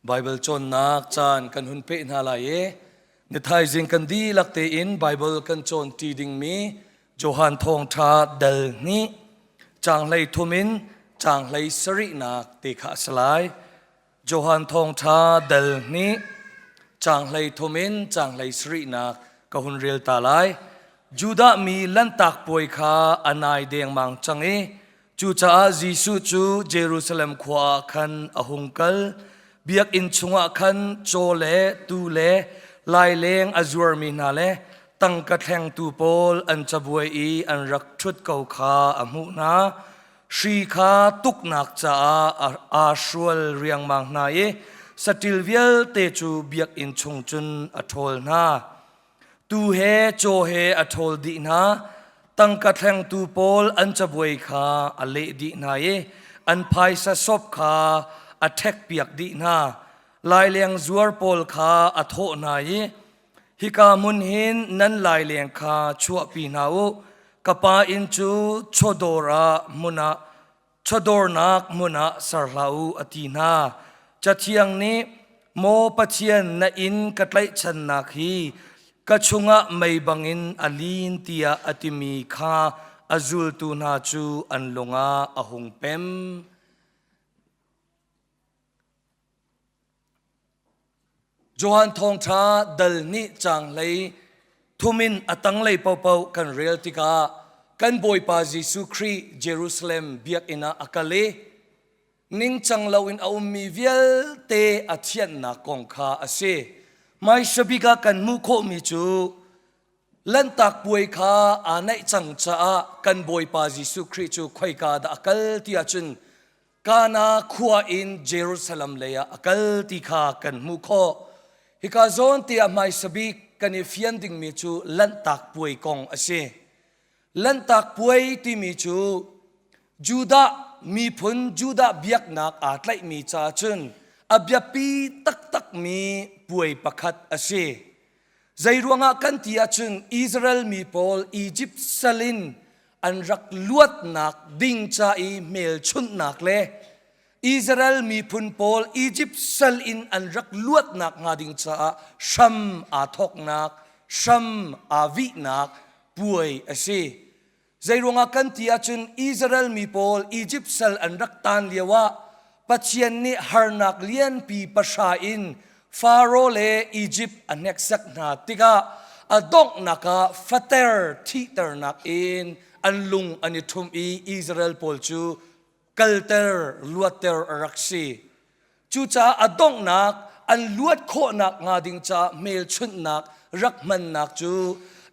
Bible cawnnak caan kan hun peh hna lai i ni thaizing kan dihlak tein Bible kan cawn ṭi dingmi Johan Thawngṭha dal hnih caang 13 in caang 17nak te kha a si lai. Johan Thawngṭha dal hnih caang 13 in caang 17nak ka hun rel ta lai. Judah mi Lanhtak puai kha a nai dengmang cang i Cucaah Jesuh cu Jerusalem khua ah khan a hung kal. Biakinn chungah khan caw le tuu le laileng a zuarmi hna le tangka thlengtu pawl an cabuai i an rak ṭhut ko kha a hmuh hna. Hri kha tuknak caah aa hrual riangmang hna i saṭil vialte cu biakinn chung cun a ṭhawl hna. Tuu he caw he a ṭhawl dih hna. Tangka thlengtu pawl an cabuai kha a leh dih hna i an phaisa sop kha a ṭhekpiak dih hna. Laileng zuar pawl kha a thawh hna i, Hika hmun hin nan laileng kha chuahpi hna u. Ka pa inn cu chawdawr ah hmun ah chawdawrnak hmun ah ser hlah u a ti hna. Cathiang nih Maw Pathian na inn ka tlaihchannak hi ka chungah mei bangin a lin tiah a timi kha a zultu hna cu an lungah a hung pem. Johan Thawngṭha dal nih caang 33 in a tanglei paohpaoh kan rel tikah kan Bawipa Jesuh Khrih Jerusalem biakinn ah a kal i ningcang loin a ummi vialte a thianhnak kong kha a si. Hmaisa bik ah kan hmuh khawhmi cu Lanhtak puai kha aa naih cang caah kan Bawipa Jesuh Khrih cu khoika dah a kal ti ahcun Kana khua in Jerusalem lei ah a kal ti kha kan hmuh khawh. Hika zawn te ah hmaisa bik kan i fian dingmi cu Lanhtak puai kong a si. Lanhtak puai timi cu Judah miphun Judah biaknak aa tlaihmi ca cun a biapi taktakmi puai pakhat a si. Zeiruangah kan ti ahcun Israel mi pawl Egypt sal in an rak luatnak ding ca i hmelchunhnak le Israel miphun pawl Egypt sal in an rak luatnak hnga ding caah hram aa thawknak, hram aa vihnak puai a si. Zeiruangah kan ti ahcun Israel mi pawl Egypt sal an rak taan lioah Pathian nih harnak lianpi pahra in Faro le Egypt a hneksak hna tikah a donghnak ah fater thihternak in an lung an i ṭhum i Israel pawl cu kalter luatter a rak si. Cucaah a donghnak an luat khawhnak hnga ding caah hmelchunhnak rak hmannak cu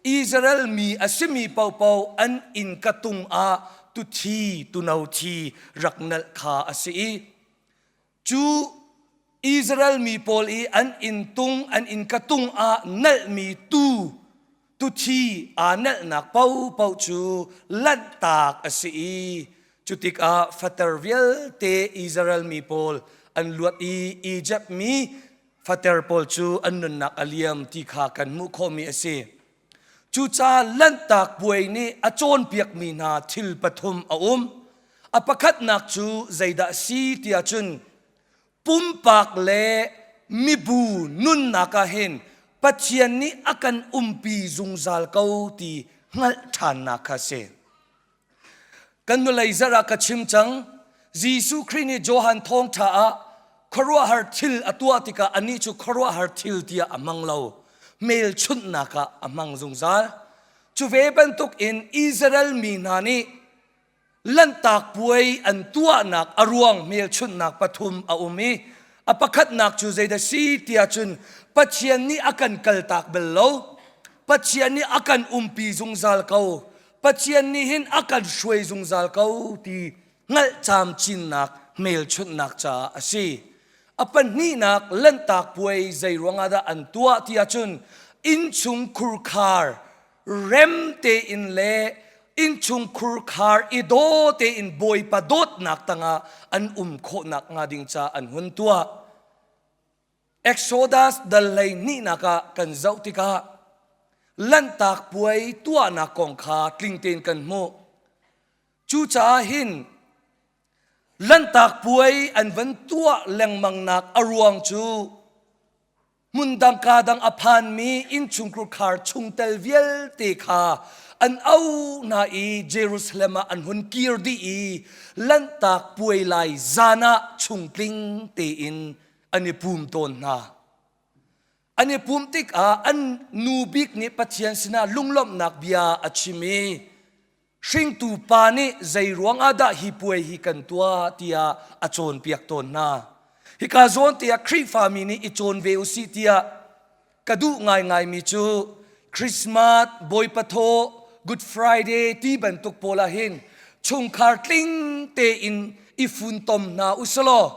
Israel mi a simi paohpaoh an innka tung ah tuthi tuno thi rak nalh kha a si i cu Israel mi pawl i an inn tung an innka tung ah nalhmi tu tuthi aa nalhnak paohpaoh cu lanhtak a si i cutikah fater vialte Israel mi pawl an luat i Egypt mi fater pawl cu an nunnak a liam ti kha kan hmuh khawhmi a si. Cucaah Lanhtak puai nih a cawnpiakmi hna thil pathum a um. A pakhatnak cu zeidah a si tiah cun pumpak le mibu nunnak ah hin Pathian nih a kan umpi zungzal ko ti hngalh ṭhannak kha a si. Kan nulei zarh ah ka chim cang, Jesuh Khrih nih Johan thawngṭha ah khuaruahhar thil a tuah tikah anih cu khuaruahhar thil tiah a hmang lo, hmelchunhnak ah a hmang zungzal. Cu ve bantuk in Israel mi hna nih Lanhtak puai an tuahnak a ruang hmelchunhnak pathum a um i a pakhatnak cu zeidah si tiah cun Pathian nih a kan kaltak bal lo. Pathian nih a kan umpi zungzal ko. Pathian nih hin a kan hruai zungzal ko ti hngalh camcinnak hmelchunhnak caah a si. A pahnihnak Lanhtak puai zei ruangah dah an tuah tiah cun innchung khurkhar rem tein le innchungkhur khar i daw tein Bawipa dawtnak tangah an um khawhnak hnga ding ca an hun tuah. Exodus dal hlei hnihnak ah kan zoh tikah Lanhtak puai tuahnak kong kha tling tein kan hmuh. Cucaah hin. Lanhtak puai an van tuah lengmangnak a ruang cu hmundang ka dang a phanmi innchungkhur khar chungtel vialte kha an auh hna i Jerusalem ah an hun kir dih i Lanhtak puai lai zan ah chungtling tein an i pum tawn hna. An i pumh tikah an nu bik nih Pathian sinah lunglawmhnak bia a chim i Hringtu pa nih zei ruang ah dah hi puai hi kan tuah tiah a cawnpiak tawn hna. Hika zawn tiah Khrihfami nih i cawn ve usih tiah ka duh ngaingaimi cu Christmas, Bawipa Thaw, Good Friday ti bantuk pawl ah hin chungkhar tling tein i funtom hna usalaw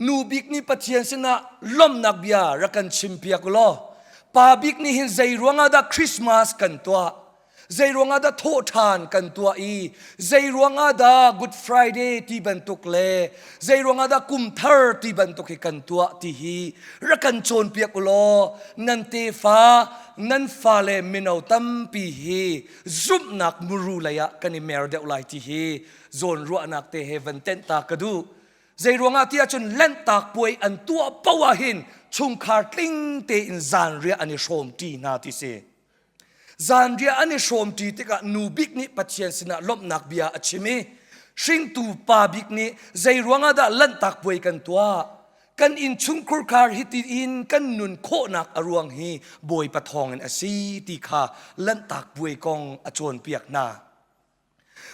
Nu bik nih Pathian sinah lawmhnak bia rak kan chimpiak u law pa bik nih hin zei ruangah dah Christmas kan tuah zei ruangah dah thawhṭhan kan tuah i zei ruangah dah Good Friday ti bantuk le zei ruangah dah kum thar ti bantuk hi kan tuah ti hi rak kan cawnpiak u law nan tefa nan fale mino tampi hi zumhnak muru lei ah kan i mer deuh lai ti hi zawnruahnak te he van tenh ta ka duh. Zei ruangah ti ahcun Lanhtak puai an tuah paoh ah hin chungkhar tling tein zanriah an i hrawmṭi hna ti si. Zanriah an i hrawmṭi tikah nu bik nih Pathian sinah lawmhnak bia a chim i hringtu pa bik nih zei ruangah dah Lanhtak puai kan tuah? Kan innchungkhur khar hiti in kan nun khawhnak a ruang hi Bawipa thawngin a si ti kha Lanhtak puai kong a cawnpiak hna.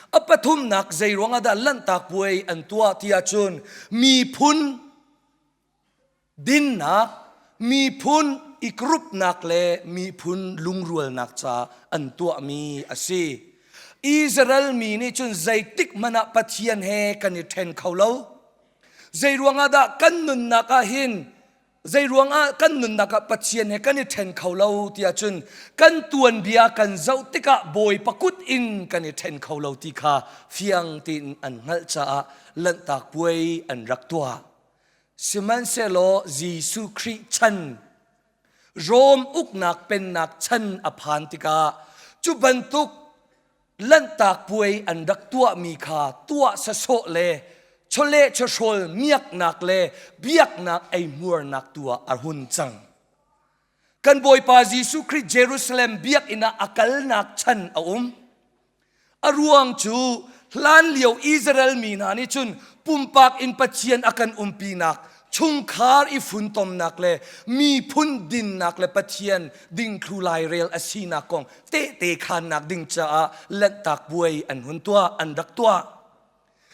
A pathumnak zei ruangah dah Lanhtak puai an tuah ti ahcun miphun dinnak, miphun i grupnak le miphun lungrualnak ca an tuahmi a si. Israel mi nih cun zeitik hmanh ah Pathian he kan i ṭhen kho lo. Zei ruangah dah kan nunnak ah hin Zei ruangah kan nunnak ah Pathian he kan i ṭhen kho lo tiah cun kan tuanbia kan zoh tikah Bawipa kut in kan i ṭhen kho lo ti kha fiang tein an hngalh caah Lanhtak puai an rak tuah. Sihmanhsehlaw Jesuh Khrih chan Rom uknak pennak chan a phan tikah cu bantuk Lanhtak puai an rak tuahmi kha tuah sasawh le chawleh chawhrawl miaknak le biaknak eihmuarnak tu ah a hun cang. Kan Bawipa Jesuh Khrih Jerusalem biakinn ah a kalnak chan a um. A ruang cu hlanlio Israel mi hna nih cun pumpak in Pathian a kan umpinak chungkhar i funtomnak le miphun dinnak le Pathian dingthlu lairel a sinak kong tehte khannak ding caah Lanhtak puai an hun tuah an rak tuah.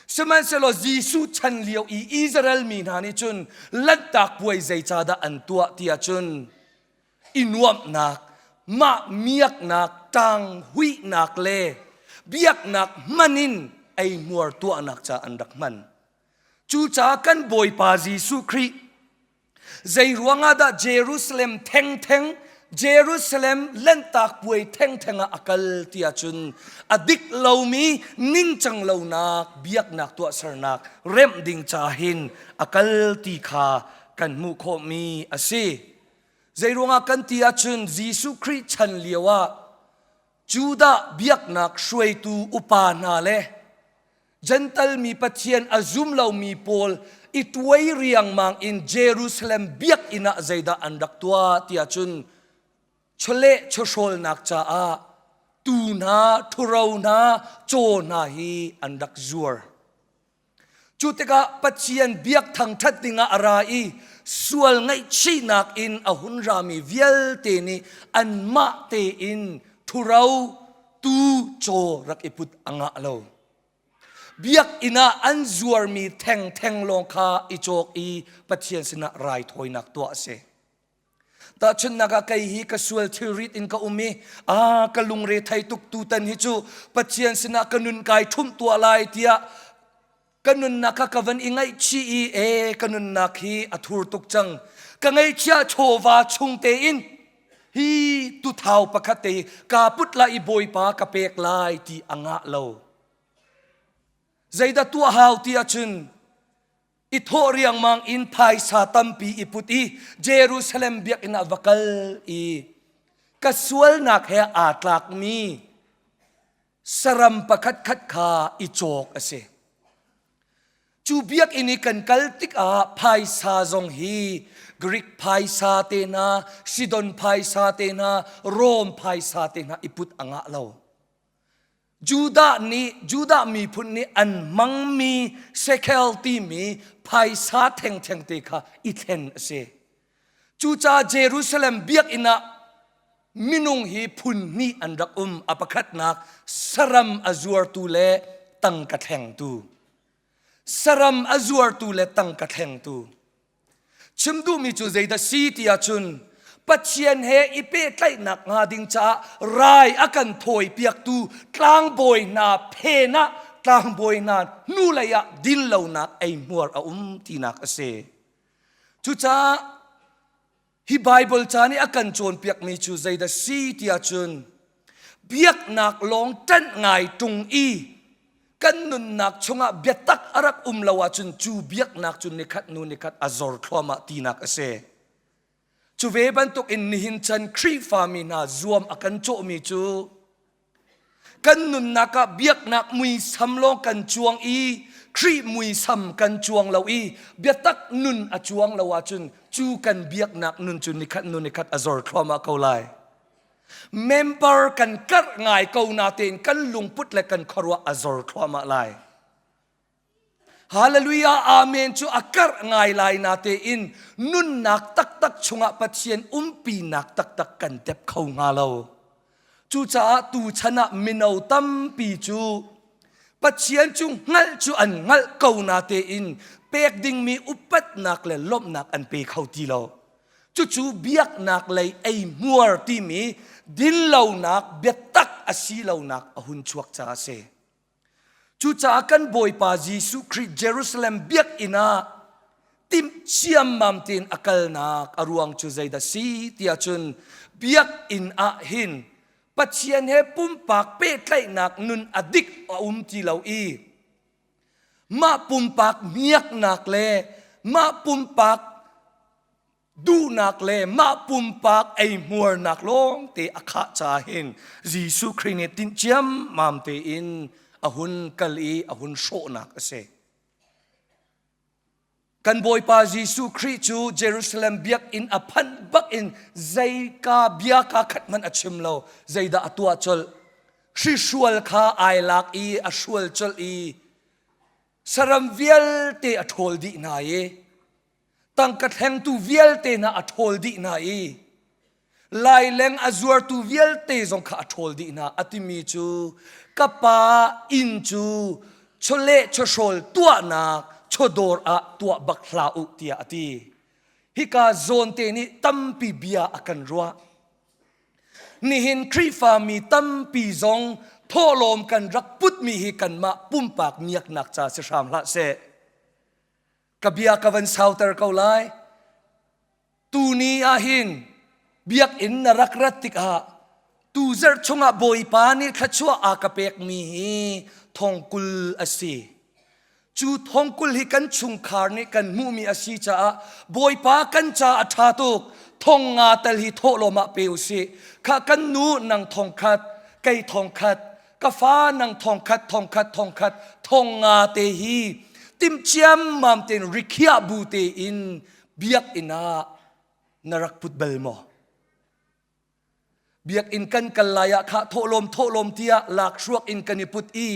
Sihmanhsehlaw Jesuh chan lio i Israel mi hna nih cun Lanhtak puai zeicahdah an tuah ti ahcun i nuamhnak, mah miaknak, ṭang huihnak le biaknak hman in eihmuar tuahnak ca an rak hman. Cucaah kan Bawipa Jesuh Khrih zei ruangah dah Jerusalem thengtheng Jerusalem Lanhtak puai thengtheng ah a kal ti ahcun a dik lomi ningcang lonak biaknak tuahsernak remh ding ca hin a kal ti kha kan hmuh khawhmi a si. Zei ruangah kan ti ahcun Jesuh Khrih chan lio ah Judah biaknak hruaitu upa hna le Gental mi Pathian a zum lomi pawl i tuai riangmang in Jerusalem biakinn ah zeidah an rak tuah tiah cun chawleh chawhrawlnak caah tuu hna, ṭhuro hna, caw hna hi an rak zuar. Cu tikah Pathian biak thangṭhat dingah a ra i sual ngaihchihnak in a hun rami vialte nih anmah tein ṭhuro, tuu, caw rak i put a ngah lo. Biakinn ah an zuarmi thengtheng lawng kha i cawk i Pathian sinah raithawinak tuah a si. Tahchunhnak ah kei hi ka sual thilrit in ka um i a ka lungre thei tuk tutan hi cu Pathian sinah ka nun kai ṭhumh tuah lai tiah ka nunnak kha ka van i ngaihchih i e ka nunnak hi a thur tuk cang ka ngaihchia chawva chung tein hi tuthau pakhat te kaa put lai i bawipa ka pek lai ti a ngah lo zeidah tuah hau ti ahcun i thawh riangmang in phaisa tampi i put i Jerusalem biakinn ah va kal i ka sualnak he aa tlakmi saram pakhat khat kha i cawk a si. Cu biakinn i kan kal tikah phaisa zong hi Greek phaisa te hna, Sidon phaisa te hna, Rom phaisa te hna i put a ngah lo. Judah nih Judah miphun nih an hmangmi shekel timi phaisa thengtheng te kha i thlen a si. Cucaah Jerusalem biakinn ah minung hi phun hnih an rak um. A pakhatnak saram a zuartu le tangka thlengtu. Saram a zuartu le tangka thlengtu. Chim duhmi cu zeidah si ti ahcun Pathian he i pehtlaihnak hnga ding caah rai a kan thawi piaktu tlangbawi hna phen ah tlangbawi hna hnulei ah dinlonak eihmuar a um tinak a si. Cucaah hi Baibal ca nih a kan cawnpiakmi cu zeidah si ti ahcun biaknak lawng ṭanh ngai ṭung i kan nunnak chungah biatak a rak um lo ahcun cu biaknak cu nikhat hnu nikhat a zor thluahmah tinak a si. Cu ve bantuk in nihin chan Khrihfami hna zuam a kan cawhmi cu Kan nunnak ah biaknak muisam lawng kan cuang i Khrih muisam kan cuang lo i biatak nun a cuang lo ahcun cu kan biaknak nun cu nikhat nu nikhat a zor thluahmah ko lai. Member kan karh ngai ko natein kan lungput le kan khuaruah a zor thluahmah lai. Hallelujah Amen cu a karh ngai lai natein nunnak taktak chungah Pathian umpinak taktak kan tep kho hnga lo. Cucaah tuchan ah mino tampi cu Pathian cu hngalh cu an hngalh ko natein pek dingmi upatnak le lawmhnak an pe kho ti lo. Cucu biaknak lei eihmuar timi dinlonak biatak a si lonak a hun chuak caah a si. Cucaah kan Bawipa Jesuh Khrih Jerusalem biakinn ah timh ciammam tein a kalnak a ruang cu zeidah si tiah cun biakinn ah hin Pathian he pumpak pehtlaihnak nun a dik a um ti lo i mah pumpak miaknak le mah pumpak duhnak le mah pumpak eihmuarnak lawngte a khah ca hin Jesuh Khrih nih tinh ciammam tein a hun kal i a hun hrawhnak a si. Kan Bawipa Jesuh Khrih cu Jerusalem biakinn a phanh bak in zeika bia ka khat hmanh a chim lo zeidah a tuah colh hrihrual kha ai lak i a hrual colh i saram vialte a ṭhawl dih hna i tangka thlengtu vialte hna a ṭhawl dih hna i laileng a zuartu vialte zong kha a ṭhawl dih hna a timi cu ka pa inn cu chawleh chawhrawl tuahnak chawdawr ah tuah bak hlah u tiah a ti hika zawnte nih tampi bia a kan ruah nihin Khrihfami tampi zong thawhlawm kan rak putmi hi kanmah pumpak miaknak ca si hram hlah seh Ka bia ka van sauter ko lai. Tuni ah hin biakinn na rak rat tikah tu zarh chungah Bawipa nih thluachuah a ka pekmi hi thongkul a si. Cu thongkul hi kan chungkhar nih kan hmuhmi a si caah Bawipa kan ca a ṭha tuk. Thong nga tal hi thawhlawm ah pe u sih. Kha kan nu nang thong khat, kei thong khat, ka fa nang thongkhat thongkhat thongkhat thongnga te hi timhciammam tein rikhiah bu tein biakinn ah na rak put bal maw biakinn kan kal lai ah khah thawhlawm thawhlawm tiah lak hruak in kan i put i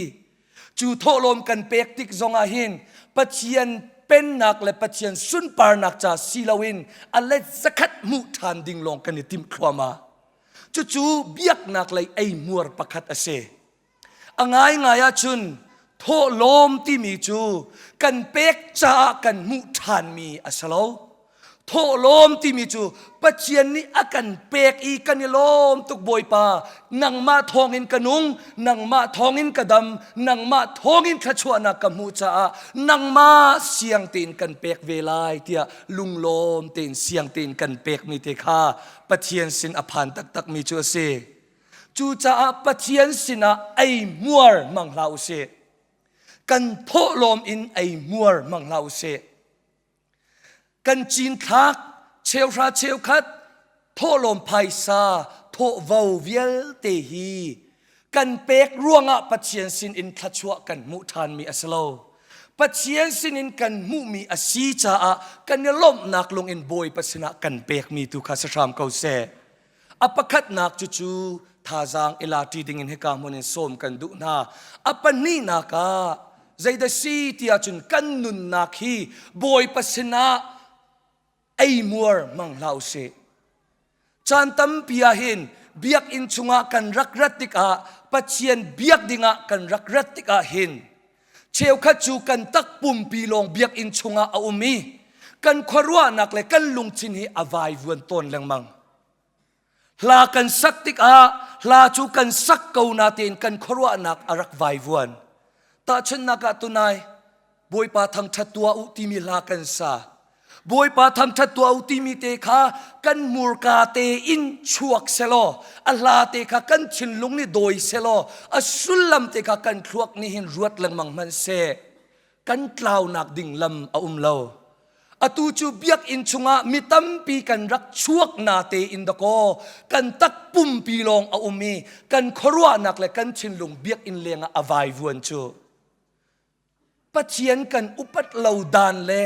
cu thawhlawm kan pek tik zongah hin Pathian pennak le Pathian sunparnak ca si loin a let zakhat hmuh ṭhan ding lawng kan i timh thluahmah Cucu biaknak lei eihmuar pakhat a si. A ngaingai ahcun thawhlawm timi cu kan pek caah kan hmuh ṭhanmi a si lo. Thawhlawm timi cu Pathian nih a kan pek i kan i lawm tuk Bawipa nangmah thawngin ka nung nangmah thawngin ka dam nangmah thawngin thluachuahnak ka hmuh caah nangmah siang tein kan pek ve lai tiah lunglawm tein siang tein kan pekmi te kha Pathian sin a phan taktakmi cu a si. Cucaah Pathian sinah eihmuar hmang hlah u sih. Kan thawhlawm in eihmuar hmang hlah u sih. Kan cinthlak cheuhra cheukhat thawhlawm phaisa thawhvo vialte hi kan pek ruangah Pathian sin in thluachuah kan hmuh ṭhanmi a si lo. Pathian sinin kan hmuhmi a si caah kan i lawmhnak lung in Bawipa sinah kan pekmi tu kha si hram ko seh. A pakhatnak cucu thazaang i la ṭi dingin hika hmun in sawm kan duh hna. A pahnihnak ah zeidah si ti ahcun kan nunnak hi Bawipa sinah eimuar hmang hlah usih. Caan tampi ah hin biakinn chungah kan rak rat tikah Pathian biak dingah kan rak rat tikah hin cheukhat cu kan takpumpi lawng biakinn chungah a um i kan khuaruahnak le kan lungthin hi a vaivuan tawn lengmang. Hla kan sak tikah hla cu kan sak ko natein kan khuaruahnak a rak vaivuan. Tahchunhnak ah tunai Bawipa thangṭhat tuah u timi hla kan sa. Bawipa thangṭhat tuah u timi te kha kan murka te in chuak selaw a hla te kha kan thinlung nih dawi selaw a sullam te kha kan thluak nih hin ruat lengmang hmanh seh kan tlaunak ding lam a um lo. Atu cu biakinn chungah mi tampi kan rak chuak na tein dakaw kan tak pumpi lawng a um i kan khuaruahnak le kan thinlung biakinn lengah a vaivuan cu. Pathian kan upat lo dan le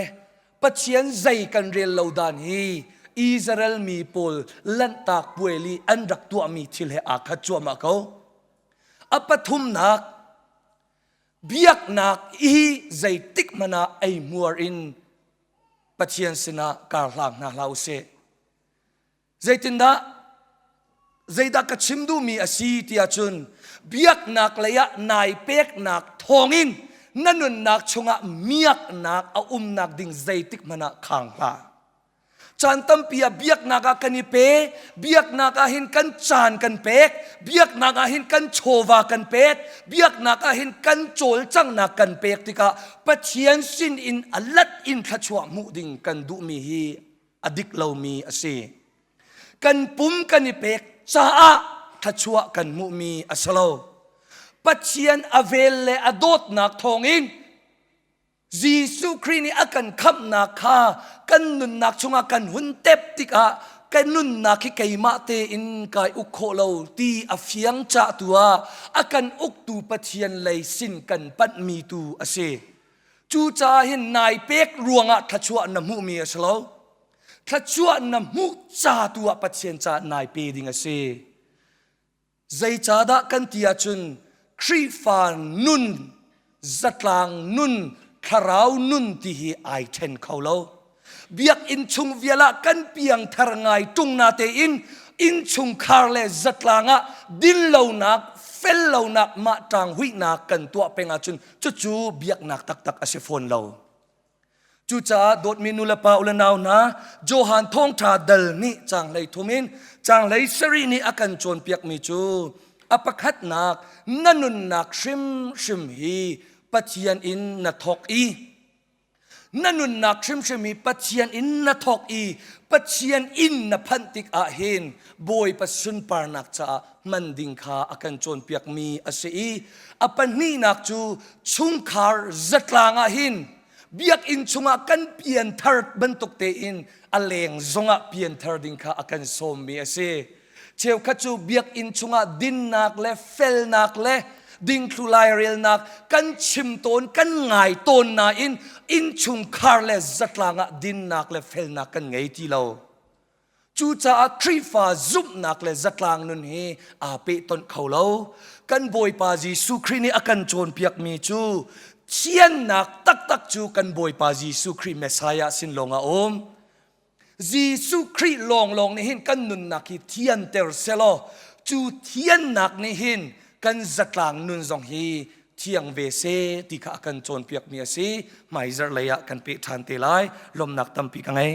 Pathian zei kan rel lo dan hi Israel mi pawl lanhtak puai li an rak tuahmi thil he aa khat cuahmah ko. A pathumnak Biaknak hi zeitik hmanh ah eihmuar in Pathian sinah kar hlang hna hlah usih. Zeitindah zeidah ka chim duhmi a si ti ahcun biaknak lei ah nai peknak thawngin na nunnak chungah miaknak a umnak ding zeitik hmanh ah khang hlah. Caan tampi ah biaknak ah kan i pe, biaknak ah hin kan caan kan pek, biaknak ah hin kan chawva kan pek, biaknak ah hin kan cawlcanghnak kan pek tikah Pathian sin in a lat in thluachuah hmuh ding kan duhmi hi a dik lomi a si. Kan pum kan i pek caah thluachuah kan hmuhmi a si lo. Pathian a vel le a dawtnak thawngin Jesuh Khrih nih a kan khamhnak kha kan nunnak chungah kan hun tep tikah ka nunnak hi keimah tein kai uk khawh lo ti a fiang cah tu ah a kan uktu Pathian lei sin kan panhmi tu a si. Cucaah hin nai pek ruangah thluachuah na hmuhmi a si lo. Thluachuah na hmuh ca tu ah Pathian caah nai pe ding a si. Zeicahdah kan ti ahcun Khrihfa nun, zatlang nun, thlarau nun ti hi ai ṭhen kho lo. Biakinn chung vial ah kan piangthar ngai ṭung na tein innchungkhar le zatlang ah dinlonak, fellonak, mah ṭanghuihnak kan tuah peng ahcun cucu biaknak taktak a si fawn lo. Cucaah dawtmi nulepa u le nau hna, Johan thawngṭha dal nih caanghlei thum in caanghlei sarih nih a kan cawnpiakmi cu a pakhatnak na nunnak hrimhrim hi Pathian in na thawk i na nunnak hrimhrim hi Pathian in na thawk i Pathian inn na phanh tik ah hin Bawipa sunparnak caah hman ding kha a kan cawnpiakmi a si i a pahnihnak cu chungkhar zatlang ah hin biakinn chungah kan pianthar bantuk tein a leng zongah pianthar ding kha a kan sawmmi a si. Cheukhat cu biakinn chungah dinnak le felnak le dingthlu lairelnak kan chim tawn kan ngai tawn nain innchungkhar le zatlang ah dinnak le felnak kan ngei ti lo. Cucaah Khrihfa zumhnak le zatlang nun hi aa pehtonh kho lo. Kan Bawipa Jesuh Khrih nih a kan cawnpiakmi cu thiannak taktak cu kan Bawipa Jesuh Khrih Messiah sin lawng ah a um. Jesuh Khrih lawnglawng nih hin kan nunnak hi thianter selaw cu thiannak nih hin kan zatlang nun zong hi thiang ve seh ti kha a kan cawnpiakmi a si. Hmaizarh lei ah kan peh ṭhan te lai. Lawmhnak tampi ka ngei.